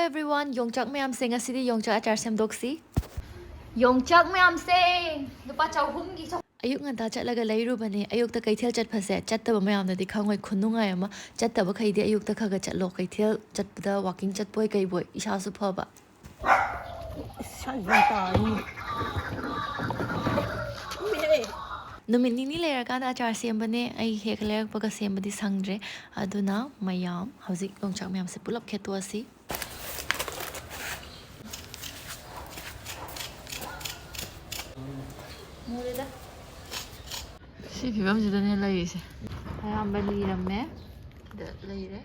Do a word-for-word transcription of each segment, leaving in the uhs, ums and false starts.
Everyone, ꯌꯣꯡꯆꯥꯛ ꯃꯌꯥꯝꯁꯦ, ꯉꯁꯤꯗꯤ ꯌꯣꯡꯆꯥꯛ ꯑꯆꯥꯔ ꯁꯦꯝꯗꯣꯛꯁꯤ꯫ ꯌꯣꯡꯆꯥꯛ ꯃꯌꯥꯝꯁꯦ ꯂꯨꯄꯥ ꯆꯍꯨꯝꯒꯤ ꯆꯍꯨꯝ꯫ ꯑꯌꯨꯛ ꯉꯟꯇꯥ ꯆꯠꯂꯒ ꯂꯩꯔꯨꯕꯅꯦ꯫ ꯑꯌꯨꯛꯇ ꯀꯩꯊꯦꯜ ꯆꯠꯄꯁꯦ ꯆꯠꯇꯕ ꯃꯌꯥꯝꯅꯗꯤ ꯈꯪꯉꯣꯏ, ꯈꯨꯅꯨꯡꯉꯥꯏ ꯑꯃ꯫ ꯆꯠꯇꯕꯈꯩꯗꯤ ꯑꯌꯨꯛꯇ ꯈꯔ ꯈꯔ ꯆꯠꯂꯣ꯫ ꯀꯩꯊꯦꯜ ꯆꯠꯄꯗ ꯋꯥꯀꯤꯡ ꯆꯠꯄꯣꯏ ꯀꯩꯕꯣꯏ ꯏꯁꯥꯁꯨ ꯐꯕ꯫ ꯏꯁ, ꯁꯥꯏ ꯌꯥꯝ ꯇꯥꯔꯤ꯫ ꯅꯨꯃꯤꯠ ꯅꯤꯅꯤ ꯂꯩꯔꯀꯥꯟꯗ ꯑꯆꯥꯔ ꯁꯦꯝꯕꯅꯦ꯫ ꯑꯩ ꯍꯦꯛ ꯂꯩꯔꯛꯄꯒ ꯁꯦꯝꯕꯗꯤ ꯁꯪꯗ꯭ꯔꯦ꯫ ꯑꯗꯨꯅ ꯃꯌꯥꯝ ꯍꯧꯖꯤꯛ ꯌꯣꯡꯆꯥꯛ ꯃꯌꯥꯝꯁꯦ ꯄꯨꯂꯞ ꯈꯦꯠꯇꯣꯛꯑꯁꯤ꯫ ꯃꯨꯔꯦꯗ꯫ ꯁꯤ ꯐꯤꯕꯝꯁꯤꯗꯅꯦ ꯂꯩꯔꯤꯁꯦ꯫ ꯑꯌꯥꯝꯕ ꯂꯤꯔꯝꯃꯦ꯫ ꯁꯤꯗ ꯂꯩꯔꯦ꯫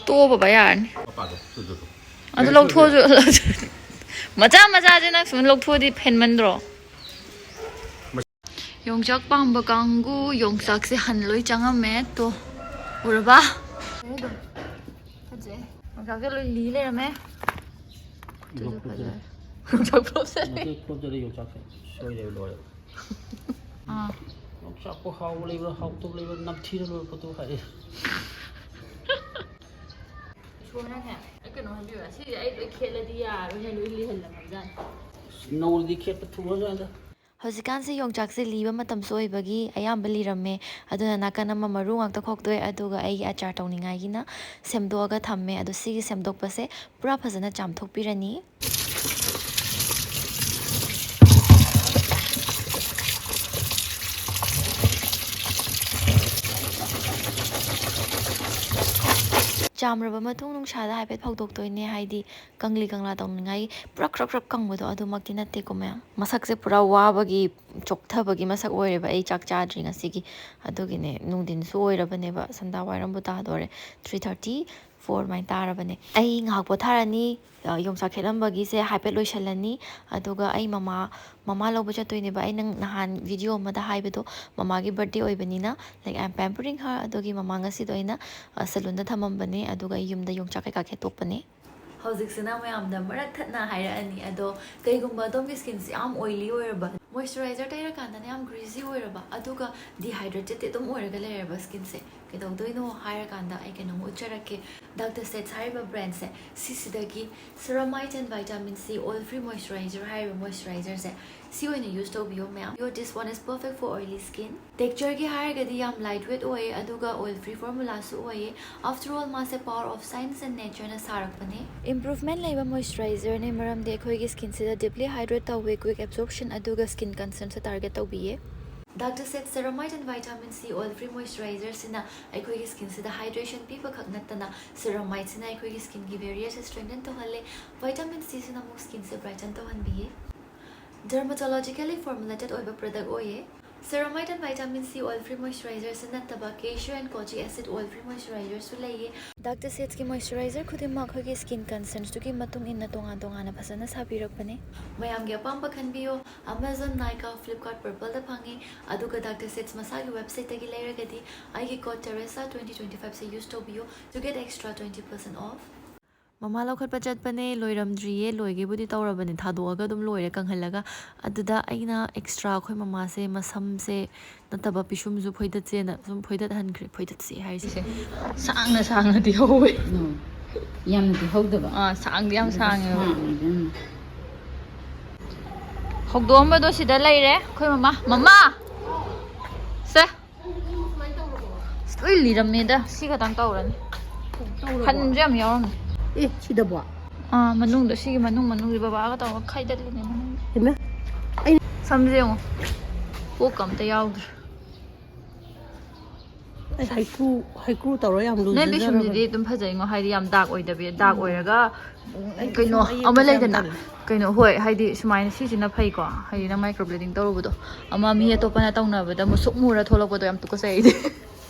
ꯇꯣꯛꯑꯣ ꯕꯕꯥ, ꯌꯥꯔꯅꯤ꯫ ꯃꯄꯥꯗꯣ, ꯇꯨꯗꯨꯗꯣ꯫ ꯑꯗꯨ ꯂꯧꯊꯣꯛꯑꯁꯨ, ꯃꯆꯥ ꯃꯆꯥꯁꯦ ꯅꯪ ꯁꯨꯝ ꯂꯧꯊꯣꯛꯑꯗꯤ ꯐꯦꯟꯃꯟꯗ꯭ꯔꯣ? ꯌꯣꯡꯆꯥꯛ ꯄꯥꯝꯕ ꯀꯥꯡꯕꯨ, ꯌꯣꯡꯆꯥꯛꯁꯦ ꯍꯟ ꯂꯣꯏ ꯆꯪꯉꯝꯃꯦ꯫ ꯇꯣ, ꯎꯔꯕ? ꯐꯖꯩ꯫ ꯌꯣꯡꯆꯥꯛꯁꯦ ꯂꯣꯏ ꯂꯤ ꯂꯩꯔꯝꯃꯦ꯫ ꯈꯨꯠꯇꯨꯁꯨ ꯐꯖꯔꯦ꯫ ꯌꯣꯡꯆꯥꯛ ꯐ꯭ꯂꯣꯞ ꯆꯠꯂꯦ꯫ ꯃꯇꯦꯛ ꯐ꯭ꯂꯣꯞ ꯆꯠꯂꯦ ꯌꯣꯡꯆꯥꯛꯁꯦ꯫ ꯁꯣꯏꯔꯦꯕ ꯂꯣꯏꯔꯦ꯫ ꯑꯥ꯫ ꯌꯣꯡꯆꯥꯛꯄꯨ ꯍꯥꯎꯕ ꯂꯩꯕ꯭ꯔꯥ, ꯍꯥꯎꯇꯕ ꯂꯩꯕ꯭ꯔꯥ, ꯅꯝꯊꯤꯔ ꯂꯣꯏꯔꯦ ꯄꯣꯠꯇꯨ ꯍꯥꯏꯔꯦ꯫ ꯏꯁꯣꯔꯅꯅꯦ, ꯑꯩ ꯀꯩꯅꯣ ꯍꯥꯏꯕꯤꯌꯨꯔꯥ? ꯁꯤꯁꯦ ꯑꯩ ꯂꯣꯏ ꯈꯦꯠꯂꯗꯤ ꯌꯥꯔꯣꯏ ꯍꯥꯏꯅ ꯂꯣꯏ ꯂꯤꯍꯜꯂꯝꯃꯕꯖꯥꯠꯅꯤ꯫ ꯅꯧꯔꯗꯤ ꯈꯦꯠꯄ ꯊꯨꯔꯖꯥꯠꯅꯤꯗ꯫ ꯍꯧꯖꯤꯛꯀꯥꯟꯁꯦ ꯌꯣꯡꯆꯥꯛꯁꯦ ꯂꯤꯕ ꯃꯇꯝꯁꯨ ꯑꯣꯏꯕꯒꯤ ꯑꯌꯥꯝꯕ ꯂꯤꯔꯝꯃꯦ꯫ ꯑꯗꯨꯅ ꯅꯥꯀꯟ ꯑꯃ ꯃꯔꯨ ꯉꯥꯛꯇ ꯈꯣꯛꯇꯣꯛꯑꯦ, ꯑꯗꯨꯒ ꯑꯩꯒꯤ ꯑꯆꯥꯔ ꯇꯧꯅꯤꯡꯉꯥꯏꯒꯤꯅ ꯁꯦꯝꯗꯣꯛꯑꯒ ꯊꯝꯃꯦ꯫ ꯑꯗꯣ ꯁꯤꯒꯤ ꯁꯦꯝꯗꯣꯛꯄꯁꯦ ꯄꯨꯔꯥ ꯐꯖꯅ ꯆꯥꯝꯊꯣꯛꯄꯤꯔꯅꯤ꯫ ꯆꯥꯝꯔꯕ ꯃꯇꯨꯡ ꯅꯨꯡꯁꯥꯗ ꯍꯥꯏꯐꯦꯠ ꯐꯧꯗꯣꯛꯇꯣꯏꯅꯦ, ꯍꯥꯏꯗꯤ ꯀꯪꯂꯤ ꯀꯪꯂꯥ ꯇꯧꯅꯤꯡꯉꯥꯏ ꯄꯨꯔꯥ ꯈ꯭ꯔꯛ ꯈ꯭ꯔꯛ ꯀꯪꯕꯗꯣ ꯑꯗꯨꯃꯛꯇꯤ ꯅꯠꯇꯦꯀꯣ ꯃꯌꯥꯝ꯫ ꯃꯁꯛꯁꯦ ꯄꯨꯔꯥ ꯋꯥꯕꯒꯤ, ꯆꯣꯛꯊꯕꯒꯤ ꯃꯁꯛ ꯑꯣꯏꯔꯦꯕ ꯑꯩ ꯆꯥꯛ ꯆꯥꯗ꯭ꯔꯤ ꯉꯁꯤꯒꯤ꯫ ꯑꯗꯨꯒꯤꯅꯦ, ꯅꯨꯡꯊꯤꯟꯁꯨ ꯑꯣꯏꯔꯕꯅꯦꯕ, ꯁꯟꯗꯥ ꯋꯥꯏꯔꯝꯕꯨ ꯇꯥꯗꯣꯔꯦ, three thirty, four ꯑꯗꯨꯃꯥꯏꯅ ꯇꯥꯔꯕꯅꯦ꯫ ꯑꯩ ꯉꯥꯏꯍꯥꯛ ꯄꯣꯊꯥꯔꯅꯤ꯫ ꯑ, ꯌꯣꯡꯆꯥꯛ ꯈꯦꯠꯂꯝꯕꯒꯤꯁꯦ ꯍꯥꯏꯐꯦꯠ ꯂꯣꯏꯁꯤꯜꯂꯅꯤ꯫ ꯑꯗꯨꯒ ꯑꯩ ꯃꯃꯥ, ꯃꯃꯥ ꯂꯧꯕ ꯆꯠꯇꯣꯏꯅꯦꯕ꯫ ꯑꯩ ꯅꯪ ꯅꯍꯥꯟ ꯚꯤꯗꯤꯑꯣ ꯑꯃꯗ ꯍꯥꯏꯕꯗꯣ, ꯃꯃꯥꯒꯤ ꯕꯥꯔꯗꯦ ꯑꯣꯏꯕꯅꯤꯅ, like, I am pampering her꯫ ꯑꯗꯨꯒꯤ ꯃꯃꯥ ꯉꯁꯤꯗꯣ ꯑꯩꯅ, ꯑ, ꯁꯦꯂꯨꯟꯗ ꯊꯝꯃꯝꯕꯅꯦ, ꯑꯗꯨꯒ ꯑꯩ ꯌꯨꯝꯗ ꯌꯣꯡꯆꯥꯛ ꯀꯩꯀꯥ ꯈꯦꯠꯇꯣꯛꯄꯅꯦ꯫ ꯍꯧꯖꯤꯛꯁꯤꯅ ꯃꯌꯥꯝꯗ ꯃꯔꯛ ꯊꯠꯅ ꯍꯥꯏꯔꯛꯑꯅꯤ, ꯑꯗꯣ ꯀꯩꯒꯨꯝꯕ ꯑꯗꯣꯝꯒꯤ ꯁ꯭ꯀꯤꯟꯁꯦ ꯌꯥꯝ ꯑꯣꯏꯂꯤ ꯑꯣꯏꯔꯕ, ꯃꯣꯏꯁꯆꯔꯥꯏꯖꯔ ꯇꯩꯔꯀꯥꯟꯗꯅ ꯌꯥꯝ ꯒ꯭ꯔꯤꯖꯤ ꯑꯣꯏꯔꯕ, ꯑꯗꯨꯒ ꯗꯤꯍꯥꯏꯗ꯭ꯔꯦꯇꯦꯠꯇꯤ ꯑꯗꯨꯝ ꯑꯣꯏꯔꯒ ꯂꯩꯔꯕ ꯁ꯭ꯀꯤꯟꯁꯦ, ꯀꯩꯗꯧꯗꯣꯏꯅꯣ ꯍꯥꯏꯔꯀꯥꯟꯗ ꯑꯩ ꯀꯩꯅꯣꯝ ꯎꯠꯆꯔꯛꯀꯦ꯫ ꯗꯥꯛꯇꯔ ꯁꯦꯠꯁ ꯍꯥꯏꯔꯤꯕ ꯕ꯭ꯔꯥꯟꯁꯦ ꯁꯤꯁꯤꯗꯒꯤ Ceramide and Vitamin C Oil Free Moisturizer ꯍꯥꯏꯔꯤꯕ ꯃꯣꯏꯆꯔꯥꯏꯖꯔꯁꯦ ꯁꯤ ꯑꯣꯏꯅ ꯌꯨꯁ ꯇꯧꯕꯤꯌꯣ ꯃꯌꯥꯝ꯫ Yo, this one is perfect for oily skin. ꯇꯦꯛꯆꯔꯒꯤ ꯍꯥꯏꯔꯒꯗꯤ ꯌꯥꯝ ꯂꯥꯏꯠ ꯋꯦꯠ ꯑꯣꯏꯌꯦ, ꯑꯗꯨꯒ ꯑꯣꯏꯜ ꯐ꯭ꯔꯤ ꯐꯣꯔꯃꯨꯂꯥꯁꯨ ꯑꯣꯏꯌꯦ꯫ After all, ꯃꯥꯁꯦ power of science and natureꯅ ꯁꯥꯔꯛꯄꯅꯦ꯫ ꯏꯝꯄ꯭ꯔꯨꯚꯃꯦꯟ ꯂꯩꯕ ꯃꯣꯏꯆꯔꯥꯏꯖꯔꯅꯦ, ꯃꯔꯝꯗꯤ ꯑꯩꯈꯣꯏꯒꯤ ꯁ꯭ꯀꯤꯟꯁꯤꯗ ꯗꯤꯞꯂꯤ ꯍꯥꯏꯗ꯭ꯔꯦꯠ ꯇꯧꯋꯦ, ꯀ꯭ꯋꯤꯛ ꯑꯦꯕꯖꯣꯔꯞꯁꯟ ꯑꯗꯨꯒ ꯁ꯭ꯀꯤꯟ ꯀꯟꯁꯔꯟꯁꯨ ꯇꯥꯔꯒꯦꯠ ꯇꯧꯕꯤꯌꯦ꯫ Doctor Sheth Ceramide and Vitamin C Oil Free Moisturizersꯤꯅ ꯑꯩꯈꯣꯏꯒꯤ ꯁ꯭ꯀꯤꯟꯁꯤꯗ ꯍꯥꯏꯗ꯭ꯔꯦꯁꯟ ꯄꯤꯕ ꯈꯛ ꯅꯠꯇꯅ Ceramideꯁꯤꯅ ꯑꯩꯈꯣꯏꯒꯤ ꯁ꯭ꯀꯤꯟꯒꯤ ꯕꯦꯔꯤꯌꯔꯁꯦ ꯁ꯭ꯇ꯭ꯔꯦꯡꯊꯟ ꯇꯧꯍꯜꯂꯦ꯫ Vitamin Cꯁꯤꯅ ꯑꯃꯨꯛ ꯁ꯭ꯀꯤꯟꯁꯦ ꯕ꯭ꯔꯥꯏꯇꯟ ꯇꯧꯍꯟꯕꯤꯌꯦ꯫ Dermatologically formulated ꯑꯣꯏꯕ ꯄ꯭ꯔꯗꯛ ꯑꯣꯏꯌꯦ꯫ Ceramide and Vitamin C Oil Free Moisturizersꯁꯤ ꯅꯠꯇꯕ Cashew and Kojic Acid Oil Free Moisturizersꯁꯨ ꯂꯩꯌꯦ꯫ ꯗꯥꯛꯇꯔ ꯁꯦꯠꯁꯀꯤ ꯃꯣꯏꯆꯔꯥꯏꯖꯔ ꯈꯨꯗꯤꯡꯃꯛ ꯑꯩꯈꯣꯏꯒꯤ ꯁ꯭ꯀꯤꯟ ꯀꯟꯁꯔꯟꯁꯇꯨꯒꯤ ꯃꯇꯨꯡ ꯏꯟꯅ ꯇꯣꯉꯥꯟ ꯇꯣꯉꯥꯟꯅ ꯐꯖꯅ ꯁꯥꯕꯤꯔꯛꯄꯅꯦ꯫ ꯃꯌꯥꯝꯒꯤ ꯑꯄꯥꯝꯕ ꯈꯟꯕꯤꯌꯣ꯫ Amazon, Nykaa, Flipkart, Purpleꯗ ꯐꯪꯉꯤ꯫ ꯑꯗꯨꯒ ꯗꯥꯛꯇꯔ ꯁꯦꯠꯁ ꯃꯁꯥꯒꯤ ꯋꯦꯕꯁꯥꯏꯠꯇꯒꯤ ꯂꯩꯔꯒꯗꯤ ꯑꯩꯒꯤ code Teresa twenty twenty fiveꯁꯦ use ꯇꯧꯕꯤꯌꯣ to get extra twenty percent off꯫ ꯃꯃꯥ ꯂꯧꯈꯠꯄ ꯆꯠꯄꯅꯦ, ꯂꯣꯏꯔꯝꯗ꯭ꯔꯤꯌꯦ, ꯂꯣꯏꯒꯦꯕꯨꯗꯤ ꯇꯧꯔꯕꯅꯦ, ꯊꯥꯗꯣꯛꯑꯒ ꯑꯗꯨꯝ ꯂꯣꯏꯔꯦ ꯀꯪꯍꯜꯂꯒ꯫ ꯑꯗꯨꯗ ꯑꯩꯅ ꯑꯦꯛꯁꯇ꯭ꯔꯥ ꯑꯩꯈꯣꯏ ꯃꯃꯥꯁꯦ ꯃꯁꯝꯁꯦ ꯅꯠꯇꯕ ꯄꯤꯁꯨꯝꯁꯨ ꯐꯣꯏꯗꯠꯁꯦꯅ ꯁꯨꯝ ꯐꯣꯏꯗꯠꯍꯟꯈ꯭ꯔꯦ, ꯐꯣꯏꯗꯠꯁꯦ ꯍꯥꯏꯔꯤꯁꯦ꯫ ꯁꯥꯡꯅ ꯁꯥꯡꯅꯗꯤ ꯍꯧꯋꯦ꯫ ꯎꯝ꯫ ꯌꯥꯝꯅꯗꯤ ꯍꯧꯗꯕ꯫ ꯑꯥ, ꯁꯥꯡꯗꯤ ꯌꯥꯝ ꯑꯗꯨꯒ ꯁꯥꯡꯉꯦꯕ꯫ ꯁꯥꯡꯉꯦ ꯏꯕꯦꯝꯃ꯫ ꯍꯧꯗꯣꯛꯑꯝꯕꯗꯣ ꯁꯤꯗ ꯂꯩꯔꯦ ꯑꯩꯈꯣꯏ ꯃꯃꯥ꯫ ꯃꯃꯥ! ꯁꯦ! ꯑꯁ, ꯂꯣꯏ ꯂꯤꯔꯝꯃꯦꯗ꯫ ꯁꯤ ꯈꯛꯇꯪ ꯇꯧꯔꯅꯤ꯫ ꯇꯧꯔꯕꯣ? ꯍꯟꯁꯨ ꯌꯥꯝ ꯌꯥꯎꯔꯝꯃꯦ꯫ ꯑꯦ, ꯁꯤꯗꯕꯣ? ꯑꯥ, ꯃꯅꯨꯡꯗ, ꯁꯤꯒꯤ ꯃꯅꯨꯡ, ꯃꯅꯨꯡꯒꯤ ꯕꯕꯥꯒ ꯇꯧꯔꯒ ꯈꯥꯏꯗꯠꯂꯤꯅꯦ ꯃꯅꯨꯡꯗ꯫ ꯍꯩꯃꯥ! ꯑꯩ ꯁꯝꯁꯦ ꯌꯦꯡꯉꯣ꯫ ꯀꯣꯛꯀ ꯑꯝꯇ ꯌꯥꯎꯗ꯭ꯔꯦ꯫ ꯑꯩ ꯍꯩꯀ꯭ꯔꯨ, ꯍꯩꯀ꯭ꯔꯨ ꯇꯧꯔ ꯌꯥꯝ ꯅꯣꯏ ꯂꯨꯖꯖꯔꯕꯅꯦ꯫ ꯄꯤꯁꯨꯝꯁꯤꯗꯤ ꯑꯗꯨꯝ ꯐꯖꯩꯉꯣ, ꯍꯥꯏꯗꯤ ꯌꯥꯝ ꯗꯥꯛ ꯑꯣꯏꯗꯕꯤ, ꯗꯥꯛ ꯎꯝ꯫ ꯑꯣꯏꯔꯒ, ꯎꯝ, ꯑꯩ ꯀꯩꯅꯣ ꯄꯤꯁꯨꯝ ꯑꯃ ꯑꯌꯦꯡꯕꯁꯦ ꯌꯥꯝ ꯂꯩꯗꯅ, ꯇꯜꯂꯦ꯫ ꯀꯩꯅꯣ, ꯍꯣꯏ, ꯍꯥꯏꯗꯤ ꯁꯨꯃꯥꯏꯅ ꯁꯤꯁꯤꯅ ꯐꯩꯀꯣ, ꯍꯥꯏꯗꯤ ꯅꯪ ꯃꯥꯏꯀ꯭ꯔꯣꯕ꯭ꯂꯦꯗꯤꯡ ꯇꯧꯔꯨꯕꯗꯣ, ꯑꯃ ꯃꯤ ꯑꯇꯣꯞꯄꯅ ꯇꯧꯅꯕꯗ ꯃꯨꯁꯨꯛ ꯃꯨꯔ ꯊꯣꯛꯂꯛꯄꯗꯣ ꯌꯥꯝ ꯇꯨꯀꯠꯆꯩ ꯑꯩꯗꯤ꯫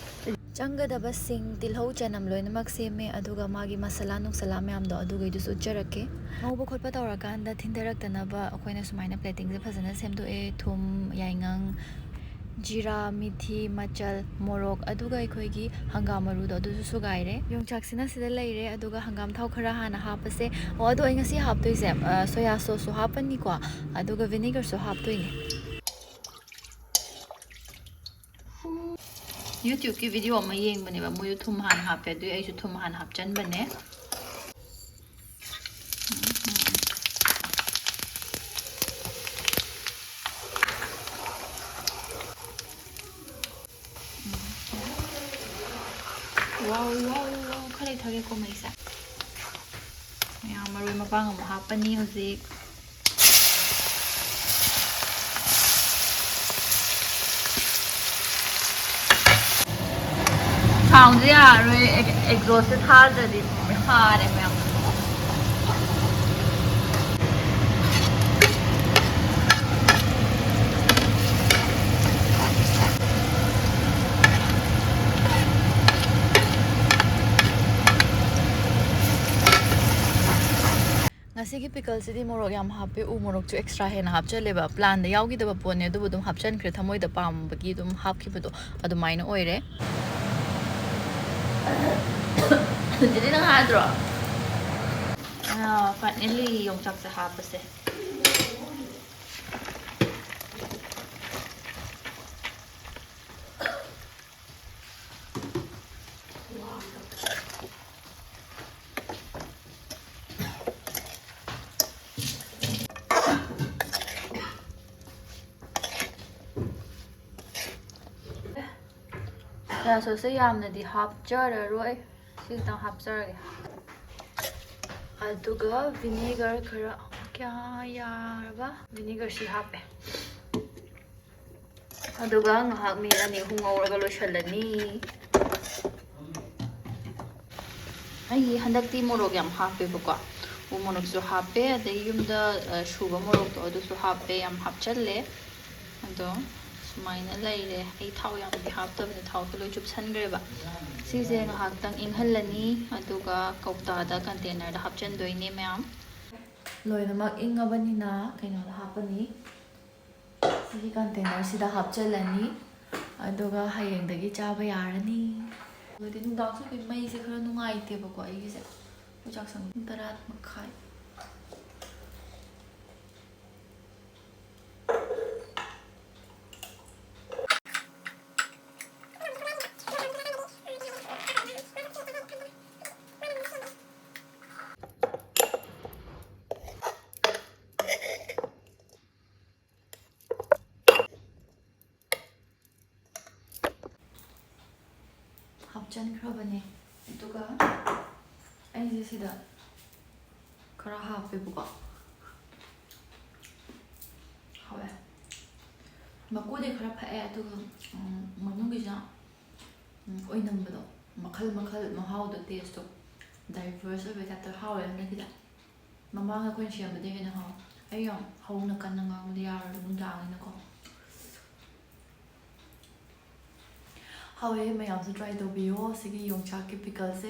ꯆꯪꯒꯗꯕꯁꯤꯡ ꯇꯤꯜꯍꯧ ꯆꯅꯝ ꯂꯣꯏꯅꯃꯛ ꯁꯦꯝꯃꯦ, ꯑꯗꯨꯒ ꯃꯥꯒꯤ ꯃꯁꯥꯂꯥ ꯅꯨꯡꯁꯥꯂꯥ ꯃꯌꯥꯝꯗꯣ ꯑꯗꯨꯈꯩꯗꯨꯁꯨ ꯎꯠꯆꯔꯛꯀꯦ꯫ ꯉꯧꯕ ꯈꯣꯠꯄ ꯇꯧꯔꯀꯥꯟꯗ ꯊꯤꯟꯊꯔꯛꯇꯅꯕ ꯑꯩꯈꯣꯏꯅ ꯁꯨꯃꯥꯏꯅ ꯄ꯭ꯂꯦꯇꯤꯡꯁꯦ ꯐꯖꯅ ꯁꯦꯝꯗꯣꯛꯑꯦ꯫ ꯊꯨꯝ, ꯌꯥꯏꯉꯪ, ꯖꯤꯔꯥ, ꯃꯤꯊꯤ, ꯃꯆꯜ, ꯃꯣꯔꯣꯛ, ꯑꯗꯨꯒ ꯑꯩꯈꯣꯏꯒꯤ ꯍꯪꯒꯥꯝ ꯃꯔꯨꯗꯣ ꯑꯗꯨꯁꯨ ꯁꯨꯒꯥꯏꯔꯦ꯫ ꯌꯣꯡꯆꯥꯛꯁꯤꯅ ꯁꯤꯗ ꯂꯩꯔꯦ, ꯑꯗꯨꯒ ꯍꯪꯒꯥꯝ ꯊꯥꯎ ꯈꯔ ꯍꯥꯟꯅ ꯍꯥꯞꯄꯁꯦ꯫ ꯑꯣ, ꯑꯗꯣ ꯑꯩ ꯉꯁꯤ ꯍꯥꯞꯇꯣꯏꯁꯦ, ꯑ, ꯁꯣꯌꯥ ꯁꯣꯁꯁꯨ ꯍꯥꯞꯄꯅꯤꯀꯣ, ꯑꯗꯨꯒ ꯚꯤꯅꯦꯒꯔꯁꯨ ꯍꯥꯞꯇꯣꯏꯅꯦ꯫ YouTubeꯀꯤ video ꯑꯃ ꯌꯦꯡꯕꯅꯦꯕ, ꯃꯣꯏꯗꯣ ꯊꯨꯝ ꯍꯥꯟꯅ ꯍꯥꯞꯄꯦ, ꯑꯗꯨꯏ ꯑꯩꯁꯨ ꯊꯨꯝ ꯍꯥꯟꯅ ꯍꯥꯞꯆꯟꯕꯅꯦ꯫ ꯋꯥꯎ, ꯋꯥꯎ, ꯋꯥꯎ, ꯈꯔ ꯂꯩꯊꯒꯦꯀꯣ ꯃꯩꯁꯦ꯫ ꯃꯌꯥꯝ ꯃꯔꯣꯏ ꯃꯄꯥꯡ ꯑꯃꯨꯛ ꯍꯥꯞꯄꯅꯤ ꯍꯧꯖꯤꯛ꯫ Soundꯁꯦ ꯌꯥꯔꯔꯣꯏ, ꯑꯦꯛ-, exhaustꯁꯦ ꯊꯥꯗ꯭ꯔꯗꯤ ꯍꯥꯔꯦ ꯃꯌꯥꯝ꯫ ꯉꯁꯤꯒꯤ pickleꯁꯤꯗꯤ ꯃꯣꯔꯣꯛ ꯌꯥꯝ ꯍꯥꯞꯄꯦ, ꯎ ꯃꯣꯔꯣꯛꯁꯨ extra ꯍꯦꯟꯅ ꯍꯥꯞꯆꯜꯂꯦꯕ꯫ Planꯗ ꯌꯥꯎꯈꯤꯗꯕ ꯄꯣꯠꯅꯦ, ꯑꯗꯨꯕꯨ ꯑꯗꯨꯝ ꯍꯥꯞꯆꯟꯈ꯭ꯔꯦ, ꯊꯃꯣꯏꯗ ꯄꯥꯝꯕꯒꯤ ꯑꯗꯨꯝ ꯍꯥꯞꯈꯤꯕꯗꯣ ꯑꯗꯨꯃꯥꯏꯅ ꯑꯣꯏꯔꯦ꯫ ꯑꯗꯨꯗꯤ ꯅꯪ ꯍꯥꯏꯗ꯭ꯔꯣ? ꯑꯥ, finally ꯌꯣꯡꯆꯥꯛꯁꯦ ꯍꯥꯞꯄꯁꯦ꯫ Soya sauceꯁꯦ ꯌꯥꯝꯅꯗꯤ ꯍꯥꯞꯆꯔꯔꯣꯏ, ꯁꯤꯈꯤꯇꯪ ꯍꯥꯞꯆꯔꯒꯦ꯫ ꯑꯗꯨꯒ vinegar ꯈꯔ, ꯀꯌꯥ ꯌꯥꯔꯕ? Vinegarꯁꯤ ꯍꯥꯞꯄꯦ꯫ ꯑꯗꯨꯒ ꯉꯥꯏꯍꯥꯛ minute ꯑꯅꯤ ꯑꯍꯨꯝ ꯉꯧꯔꯒ ꯂꯣꯏꯁꯜꯂꯅꯤ꯫ ꯑꯩ ꯍꯟꯗꯛꯇꯤ ꯃꯣꯔꯣꯛ ꯌꯥꯝ ꯍꯥꯞꯄꯦꯕꯀꯣ꯫ ꯎ ꯃꯣꯔꯣꯛꯁꯨ ꯍꯥꯞꯄꯦ, ꯑꯗꯩ ꯌꯨꯝꯗ, ꯑ, ꯁꯨꯕ ꯃꯣꯔꯣꯛꯇꯣ ꯑꯗꯨꯁꯨ ꯍꯥꯞꯄꯦ, ꯌꯥꯝ ꯍꯥꯞꯆꯜꯂꯦ꯫ ꯑꯗꯣ ꯁꯨꯃꯥꯏꯅ ꯂꯩꯔꯦ꯫ ꯑꯩ ꯊꯥꯎ ꯌꯥꯝꯗꯤ ꯍꯥꯞꯇꯕꯅꯦ, ꯊꯥꯎꯁꯨ ꯂꯣꯏ ꯆꯨꯞꯁꯟꯈ꯭ꯔꯦꯕ꯫ ꯁꯤꯁꯦ ꯉꯥꯏꯍꯥꯛꯇꯪ ꯏꯪꯍꯜꯂꯅꯤ, ꯑꯗꯨꯒ ꯀꯧꯇꯥꯗ, containerꯗ ꯍꯥꯞꯆꯟꯗꯣꯏꯅꯦ ꯃꯌꯥꯝ꯫ ꯂꯣꯏꯅꯃꯛ ꯏꯪꯉꯕꯅꯤꯅ ꯀꯩꯅꯣꯗ ꯍꯥꯞꯄꯅꯤ꯫ ꯁꯤꯒꯤ containerꯁꯤꯗ ꯍꯥꯞꯆꯤꯜꯂꯅꯤ, ꯑꯗꯨꯒ ꯍꯌꯦꯡꯗꯒꯤ ꯆꯥꯕ ꯌꯥꯔꯅꯤ꯫ ꯑꯗꯨꯗꯤ ꯅꯨꯡꯗꯥꯡꯁꯨ ꯑꯗꯨꯝ ꯃꯩꯁꯦ ꯈꯔ ꯅꯨꯡꯉꯥꯏꯇꯦꯕꯀꯣ ꯑꯩꯒꯤꯁꯦ, ꯑꯩꯈꯣꯏ ꯆꯥꯛ ꯁꯪ ꯄꯨꯡ ꯇꯔꯥ ꯃꯈꯥꯏ꯫ ꯆꯟꯈ꯭ꯔꯕꯅꯦ꯫ ꯑꯗꯨꯒ ꯑꯩꯁꯦ ꯁꯤꯗ ꯈꯔ ꯍꯥꯞꯄꯦꯕꯀꯣ꯫ ꯍꯥꯎꯋꯦ꯫ ꯃꯀꯨꯗꯤ ꯈꯔ ꯐꯛꯑꯦ, ꯑꯗꯨꯒ, ꯎꯝ, ꯃꯅꯨꯡꯒꯤꯁꯤꯅ, ꯎꯝ, ꯑꯣꯏꯅꯝꯕꯗꯣ, ꯃꯈꯜ ꯃꯈꯜ ꯃꯍꯥꯎꯗꯣ, ꯇꯦꯁꯇꯣ diverse ꯑꯣꯏꯕ type ꯇ ꯍꯥꯎꯋꯦ ꯍꯟꯗꯛꯀꯤꯗꯤ꯫ ꯃꯃꯥꯡ ꯑꯩꯈꯣꯏꯅ ꯁꯦꯝꯕꯗꯒꯤ ꯍꯦꯟꯅ ꯍꯥꯎꯋꯦ꯫ ꯑꯩ ꯌꯥꯝ ꯍꯧꯅ ꯀꯟꯅ ꯉꯥꯡꯕꯗꯤ ꯌꯥꯔꯣꯏ, ꯅꯨꯡꯗꯥꯡꯅꯤꯅꯀꯣ꯫ ꯍꯥꯎꯋꯦ, ꯃꯌꯥꯝꯁꯨ try ꯇꯧꯕꯤꯌꯣ꯫ ꯁꯤꯒꯤ ꯌꯣꯡꯆꯥꯛꯀꯤ pickle ꯁꯦ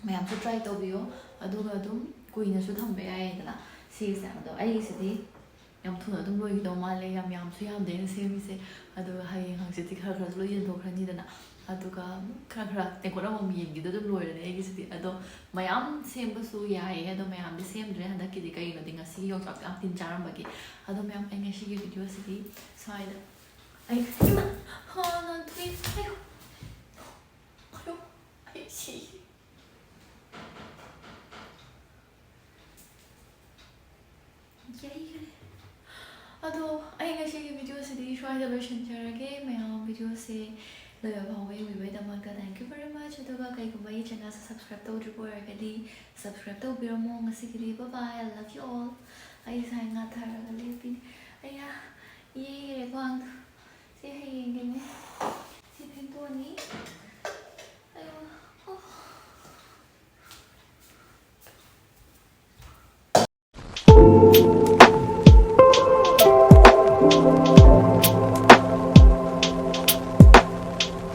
ꯃꯌꯥꯝꯁꯨ try ꯇꯧꯕꯤꯌꯣ꯫ ꯑꯗꯨꯒ ꯑꯗꯨꯝ ꯀꯨꯏꯅꯁꯨ ꯊꯝꯕ ꯌꯥꯏꯌꯦꯗꯅ ꯁꯤꯁꯦ꯫ ꯑꯗꯣ ꯑꯩꯒꯤꯁꯤꯗꯤ ꯌꯥꯝ ꯊꯨꯅ ꯑꯗꯨꯝ ꯂꯣꯏꯒꯗꯧ ꯃꯥꯜꯂꯦ, ꯌꯥꯝ ꯌꯥꯝꯁꯨ ꯌꯥꯝꯗꯦ ꯑꯩꯅ ꯁꯦꯝꯃꯤꯁꯦ꯫ ꯑꯗꯨꯒ ꯍꯌꯦꯡ ꯍꯪꯆꯤꯠꯇꯤ ꯈꯔ ꯈꯔꯁꯨ ꯂꯣꯏ ꯌꯦꯟꯊꯣꯛꯈ꯭ꯔꯅꯤꯗꯅ꯫ ꯑꯗꯨꯒ ꯈꯔ ꯈꯔ ꯇꯦꯡꯀꯣꯠ ꯑꯃꯃꯝ ꯌꯦꯟꯒꯤꯗ ꯑꯗꯨꯝ ꯂꯣꯏꯔꯅꯤ ꯑꯩꯒꯤꯁꯤꯗꯤ꯫ ꯑꯗꯣ ꯃꯌꯥꯝ ꯁꯦꯝꯕꯁꯨ ꯌꯥꯏꯌꯦ, ꯑꯗꯣ ꯃꯌꯥꯝꯗꯤ ꯁꯦꯝꯗ꯭ꯔꯦ ꯍꯟꯗꯛꯀꯤꯗꯤ꯫ ꯀꯩꯒꯤꯅꯣꯗꯤ ꯉꯁꯤꯒꯤ ꯌꯣꯡꯆꯥꯛꯇꯣ ꯌꯥꯝ ꯇꯤꯟ ꯆꯥꯔꯝꯕꯒꯤ꯫ ꯑꯗꯣ ꯃꯌꯥꯝ, ꯑꯩ ꯉꯁꯤꯒꯤ video ꯁꯤꯗꯤ ꯁ꯭ꯋꯥꯏꯗ, ꯑꯩ, ꯏꯃꯥ! ꯍꯥ, ꯅꯥꯟꯊꯣꯛꯑꯦ꯫ ꯑꯌꯣ! ꯑꯌꯣ! ꯑꯩ ꯁꯤꯔꯦ꯫ ꯌꯩꯈ꯭ꯔꯦ꯫ ꯑꯗꯣ ꯑꯩ ꯉꯁꯤꯒꯤ video ꯁꯤꯗꯤ ꯁ꯭ꯋꯥꯏꯗ ꯂꯣꯏꯁꯤꯟꯖꯔꯒꯦ꯫ ꯃꯌꯥꯝ video ꯁꯦ ꯂꯣꯏꯕ ꯐꯥꯎꯕ ꯌꯦꯡꯕꯤꯕꯒꯤꯗꯃꯛꯇ thank you very much꯫ ꯑꯗꯨꯒ ꯀꯩꯒꯨꯝꯕ ꯑꯩꯒꯤ channel ꯁꯦ subscribe ꯇꯧꯗ꯭ꯔꯤꯕ ꯑꯣꯏꯔꯒꯗꯤ subscribe ꯇꯧꯕꯤꯔꯝꯃꯣ꯫ ꯉꯁꯤꯒꯤꯗꯤ bye bye, I love you all꯫ ꯑꯩ ꯁꯥꯏ ꯉꯥꯊꯔꯒ ꯂꯦꯞꯄꯤꯅꯦ꯫ ꯑꯩꯌꯥ, ꯌꯩꯈ꯭ꯔꯦ ꯈ꯭ꯋꯥꯡꯗꯣ꯫ ꯁꯤ ꯍꯌꯦꯡꯒꯤꯅꯦ꯫ ꯁꯤ ꯐꯦꯡꯗꯣꯛꯑꯅꯤ꯫ ꯑꯌꯣ, ꯑꯣ꯫